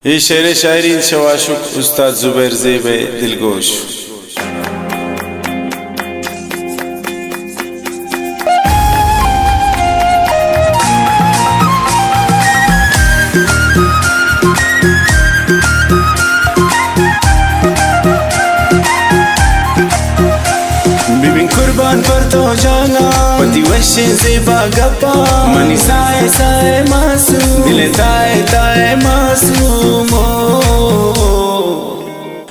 اے شعر ءِ شاعر اِنت شہ واشک استاد زبیر زیب ءِ دلگوش۔ ببین قربان پر تو جانا، وتی وشیں زیبا گپا، منی سائے سائے معصوم، دل تائے تائے معصوم۔ او،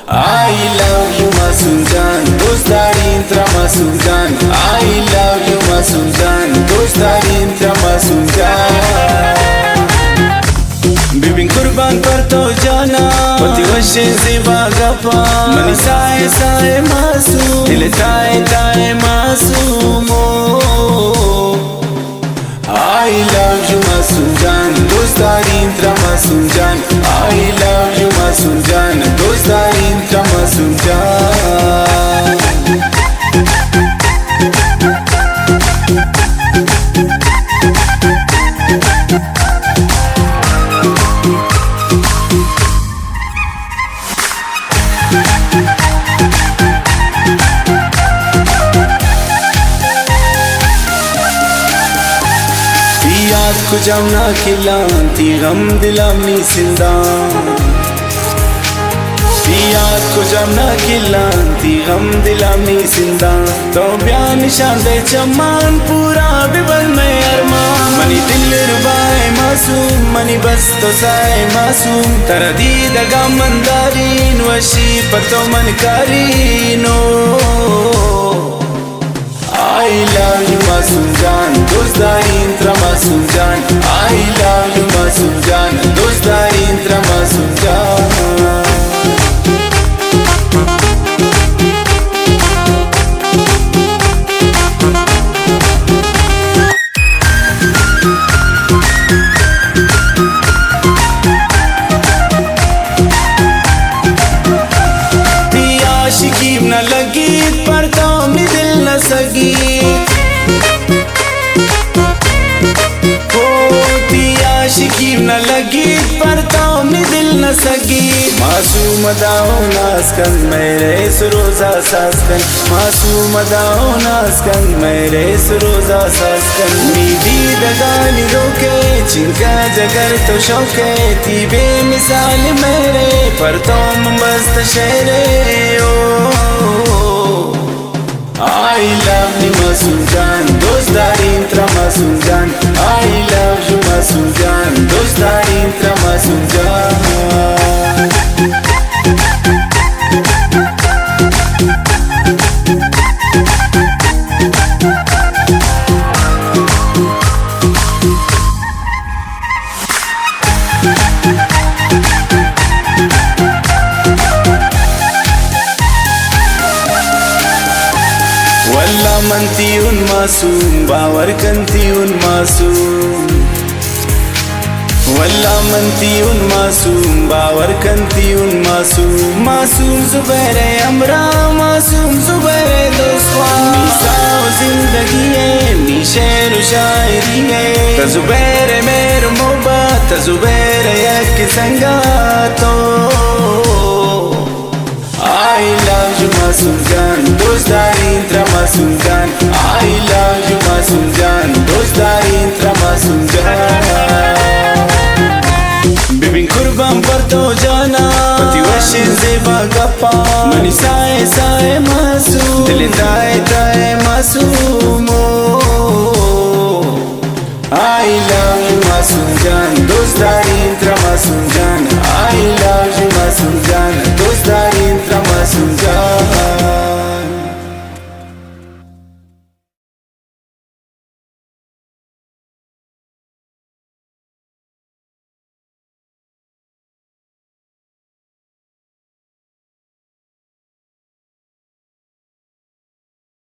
I love you معصوم جان، دوست دارین ترا معصوم جان۔ I love you معصوم جان، دوست دارین ترا معصوم جان۔ ببین قربان پر تو جانا، وتی وشیں زیبا گپا، منی سائے سائے معصوم، دل تائے تائے معصوم۔ او، I love you معصوم جان، دوست دارین ترا معصوم جان۔ I love you معصوم جان، دوست دارین ترا معصوم جان۔ تئی یات کجام نا کلان، تئی غم دلام نی سندان۔ تئی یات کجام نا کلان، تئی غم دلام نی سندان۔ تو بیا نشان دے چمان، پورا ببر مئے ارمان۔ منی دلربائے معصوم، منی بس تو سائے معصوم، ترا دیدگا من دارین، وشی پہ تو من کارین۔ او، I love you معصوم جان، دوست دارین ترا معصوم جان۔ I love you معصوم جان، دوست دارین ترا معصوم جان۔ تئی عاشقی نہ لگیت، پر تو می دل نہ سگیت۔ او، تئی عاشقی نہ لگیت، پر تو می دل نہ سگیت۔ معصوم داؤ ناز کن، مئے رئیس روزا ساز کن۔ معصوم داؤ ناز کن، مئے رئیس روزا ساز کن۔ نی دیدگانی روکے، چنکا جگر تو شوکے، تئی بے مثال مہرے، پر تو من بست شعرے۔ او، I love you معصوم جان، دوست دارین ترا معصوم جان۔ I love you معصوم جان، دوست دارین ترا معصوم جان۔ واللہ من تئی اوں معصوم، باور کن تئی اوں معصوم۔ واللہ من تئی اوں معصوم، باور کن تئی اوں معصوم۔ معصوم زبیر ءِ ہمراہ، معصوم زبیر ءِ دوست وار۔ نی ساہ و زندگی ءِ، نی شعر و شاعری ءِ، تہ زبیر ءِ مہر و محبت، تہ زبیر ءِ یک سنگت او۔ I love you معصوم جان، دوست دارین ترا معصوم جان۔ I love you معصوم جان، دوست دارین ترا معصوم جان۔ ببین قربان پر تو جانا، وتی وشیں زیبا گپا، منی سائے سائے معصوم، دل تائے تائے